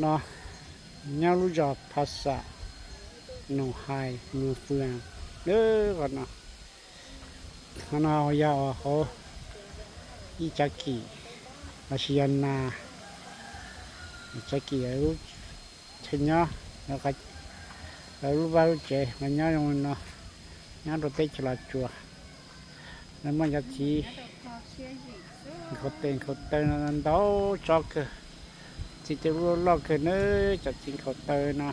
No nyob lub zos Phas Xam, Noom Hais, Mws Fwm, lub qhov no. Qhov no yog hauv ib tsav kim los sis yog nas. Tsav kim lub chaw nyob, lub vaj lub tsev mas nyob zoo li no, nyob rau teb chaws Los Tsuas. Lawv muaj cov txiv nkhaus tes nkhaus taw no ntau tsob kawg. Txiv tej lub loj kawg nawb, cov txiv nkhaus taw no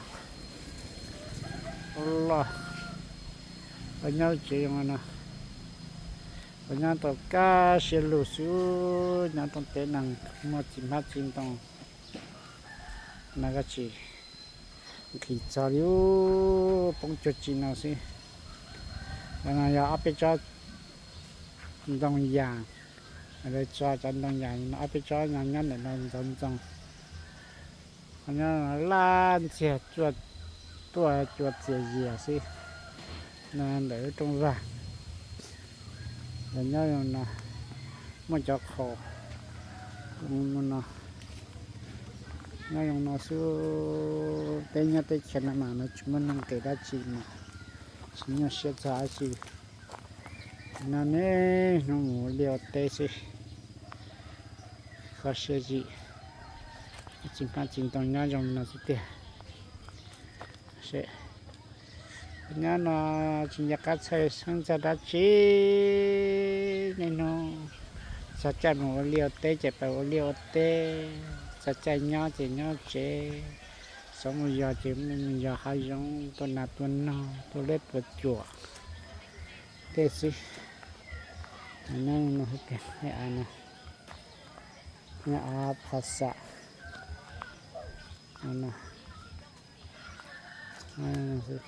loj. Lawv nyob tsev zoo no, lawv nyob tau kaj siab lug xwb, nyob rau teb neeg muaj txiv hmab txiv ntoo no koj tsis nqhis txog li, poob cuag tsi no xwb. Qhov no yog ob peb tsob ntoo yas, lawv tso cov ntoo yas no ob peb tsob no nyob ntawm no ntxoov ntxoo. Qhov nyob laj ntxiag tuaj cua txias yias xwb. No ntawm lub rooj vag, lawv nyob zoo no, muaj cov qhaus no, nyob zoo no xwb. Teb nyob teb chaws no mas tsis muaj neeg nqis dab tsi mas tsis nyuaj siab txog dab tsi. No niaj hnub mus ua liaj ua teb xwb, kho siab zim, txiv hmab txiv ntoo nyob zoo li no xwb tiag. Nyob no tsis nco qab txhawj xeeb txog dab tsi, niaj hnub txog caij mus ua liaj ua teb ces pab ua liaj ua teb, txog caij nyob ces nyob tsev, xav mus yos ces mus yos hav zoov, tua nas tua noog, tua liab tua cuam tej xwb. Nyob no, av Phas Xam no xwb.